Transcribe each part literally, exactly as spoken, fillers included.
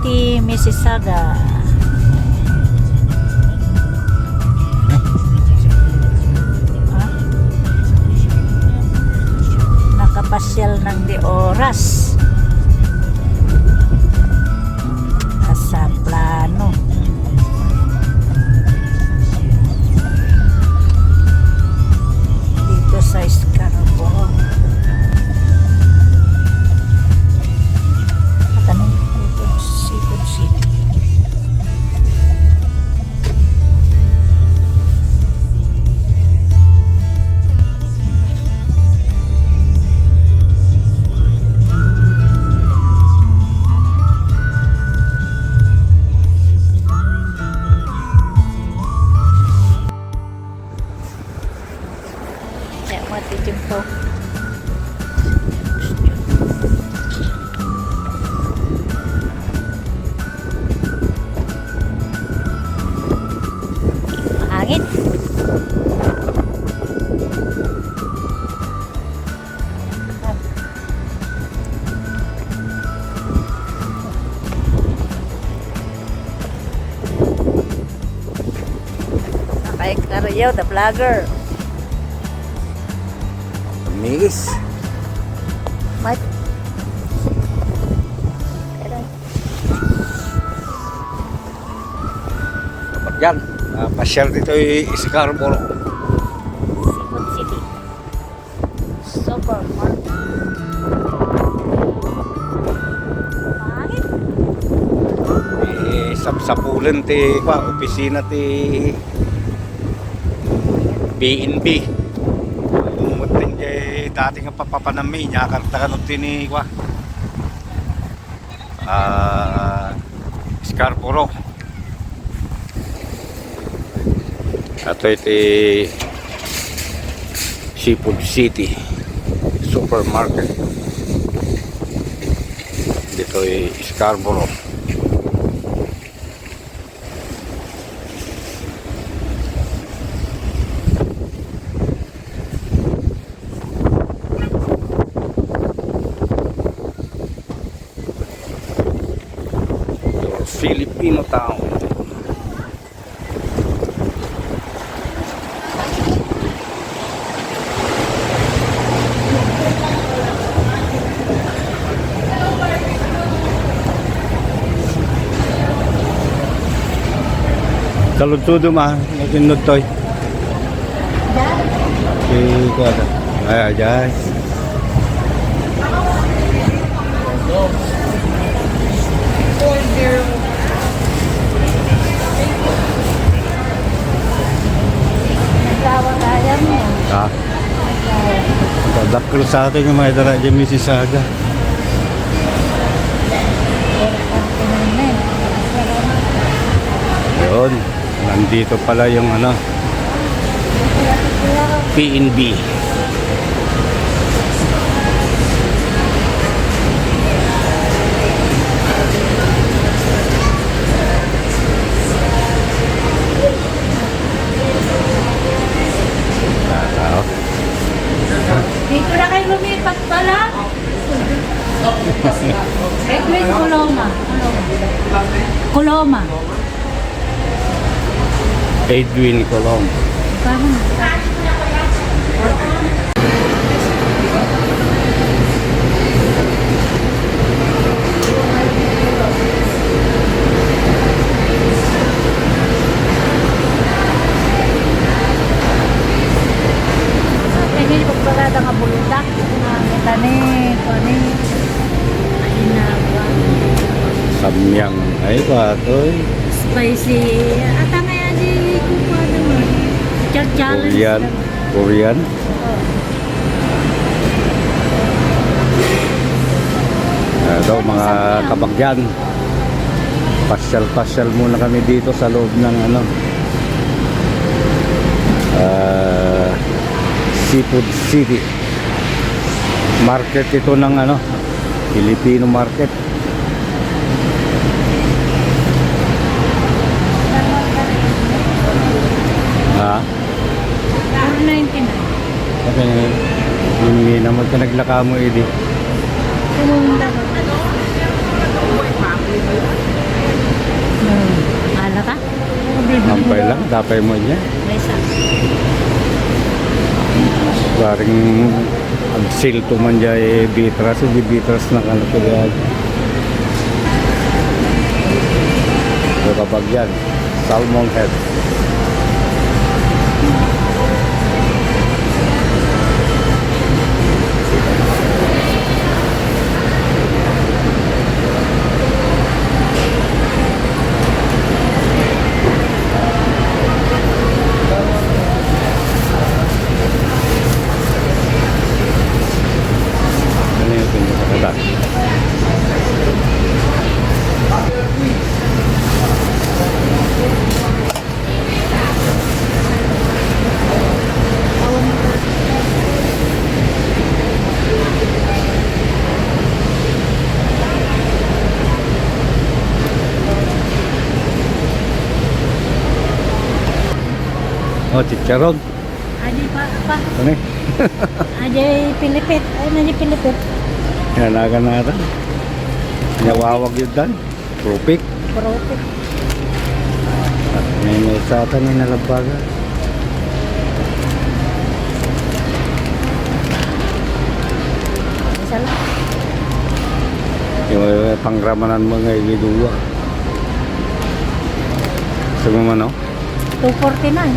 Ti Mississauga. Ha? Nakapasyal nang di oras. Asa plano. Dito sa Scarborough. At ano? Dito, Seafood City. Kaya mati jumpo. Hangin. Nakaik na rin yun, the vlogger. Miss. Mat. Yan, ah, pasyal dito ay Scarborough. Seafood City. Supermarket. Pangit. Eh, sapsapulan ti, kwa, opisina ti B N B. Umot din kay dati nga papapanami, niya karta kano tini, kwa. Ah, Scarborough. Ato iti Seafood City Supermarket. Ditoy Scarborough. Filipino Town. Kaludsudom, ah, nakinudtoy. Si kuwan. Ay, ajay. Naglawa kaya mo. Ha? Dakkel sa atin yung mga dala dyan, Mississauga. Yun. Nandito pala yung ano, P N B. Dito na kayo lumipat pala. Edwin Coloma. Coloma. Edwin Coloma. Tama. Kanya yung pagbarada nga buldak. Nga kita ni, kuan ni, ay, na, kuan. Samyang. Ay, patoy. Spicy. Ata nga yan, di ko pa naman. Char-, challenge Korean. Lang. Korean. Oo. Ah, ito, mga kabagyan. Pasyal-pasyal muna kami dito sa loob ng, ano, ah, Seafood City. Market ito ng, ano, Filipino market. Ha? Four ninety-nine. Okay na yun. Hindi naman ka naglaka mo, Edi. Kumunda. Dapay mo niya? Maysa. Paring agsilto man diay bitras, di bitras na kano kaya. Ito kapag yan, salmon head. Ano yung pinakakita? Oh, chicharon. Adi pa, pa. Ano eh? Adi pilipit. Ay, nadi pilipit. Yan, aga na ata. Nawawag yun dan. Tropik. Tropik. At may, may sata ni nalabaga. Isa lang. Yung, yung pangramanan mo nga iliduwa. Gusto mo man, no? Two forty-nine.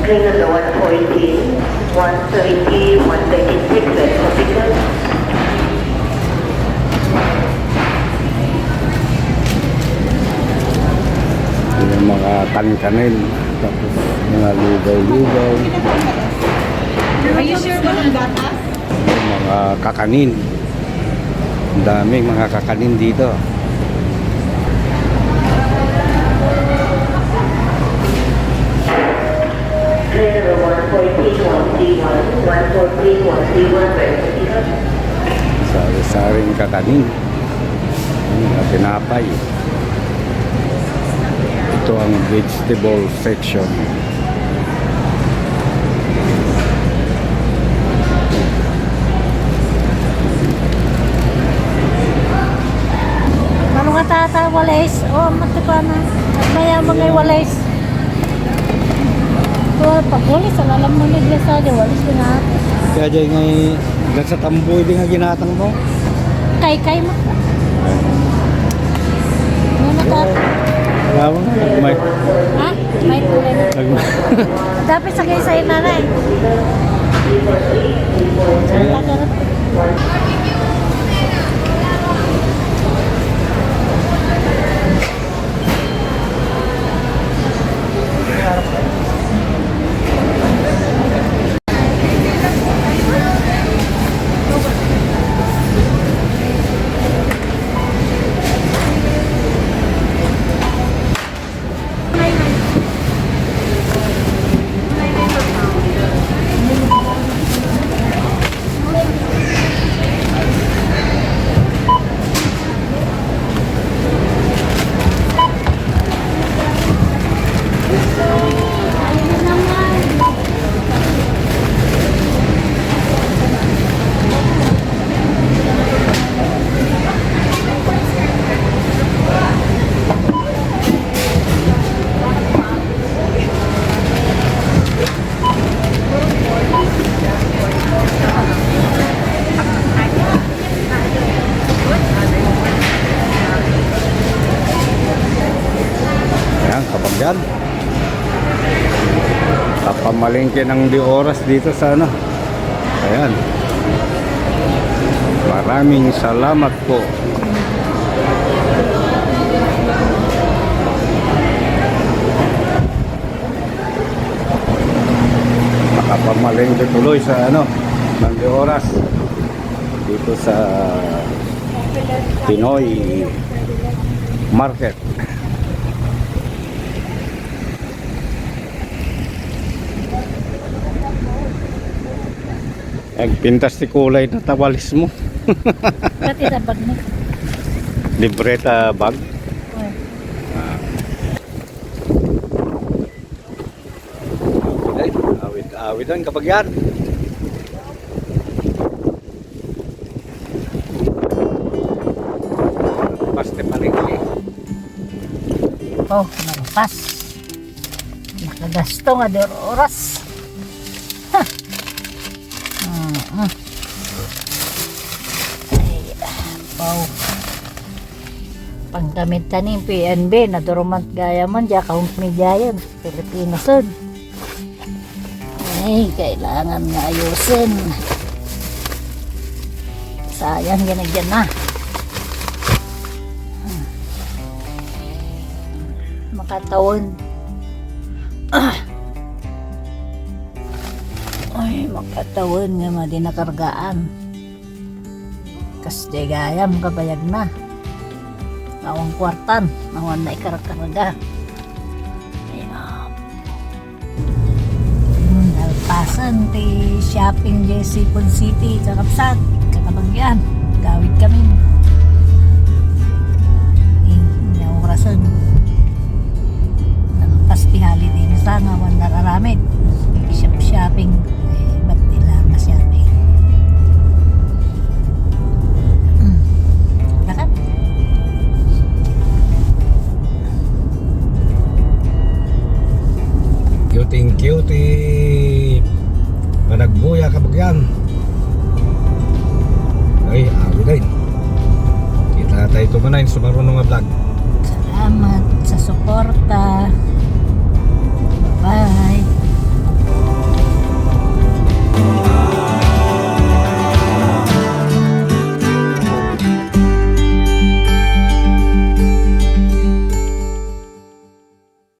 Train number one fourteen, one thirty, one thirty-six, left for Pinas. Yung mga kankanin, tapos mga lugaw-lugaw. Are you sure walang gatas? Mga kakanin. Ang daming mga kakanin dito. Train number one fourteen, one three one, one fourteen, one three one, ready for pickup. Sari-saring kakanin. Hmm, tinapay. Ito ang vegetable section. Ano nga tata, walis? Oh, mati pa na. At maya mga walis. Oh, pag walis, ang alam mo na, biasa, di walis na. Kaya dyan nga, eh, Diyan sa tamboy din nga ginatang mo. Kay, kay mo. Ano na ka? Wala mo, may Ha? May tulay na. Nag- Dapat sa kayo sa'yo, nanay. Tagarap. Ayan, kapag yan. Kapamalengke ng di oras dito sa ano. Ayan. Maraming salamat po. Makapamalengke tuloy sa ano, ng di oras. Dito sa Pinoy Market. Agpintas ti kulay na tawalis mo. Pati sa bag mo. Libre ta bag? Oh. Ah. Doon, kabagyan. Basta palengke. Oh, nalpas. Nakagasto nga di oras. Ha! Mm-mm. Ay, wow. Panggamit ta ni P N B, naduruman gayam, diak a home media yan. Filipino son. Ay, kailangan nga ayusin. Sayang yan, yan na. Makataon. Ah. Ay, makataon nga madi nakargaan. Kas di gayam kabayag na. Awan kwartan, awan na ikarkarga. Ayan. Hmm, nalpasan ti shopping di Cebu City, kakabsat, kakabagyan. Gawid kami. Eh, niya orasan. Nalpas ti holiday nga sanga, awan nararamid. Shop-shopping. Eh, ba't nila ma-shopping? Hmm. Dakat? Thank you, thank you ti panagbuya, kabagyan. Ay, awi din. Kita tayo tumanay sa marunong nga vlog. Salamat sa suporta. Bye.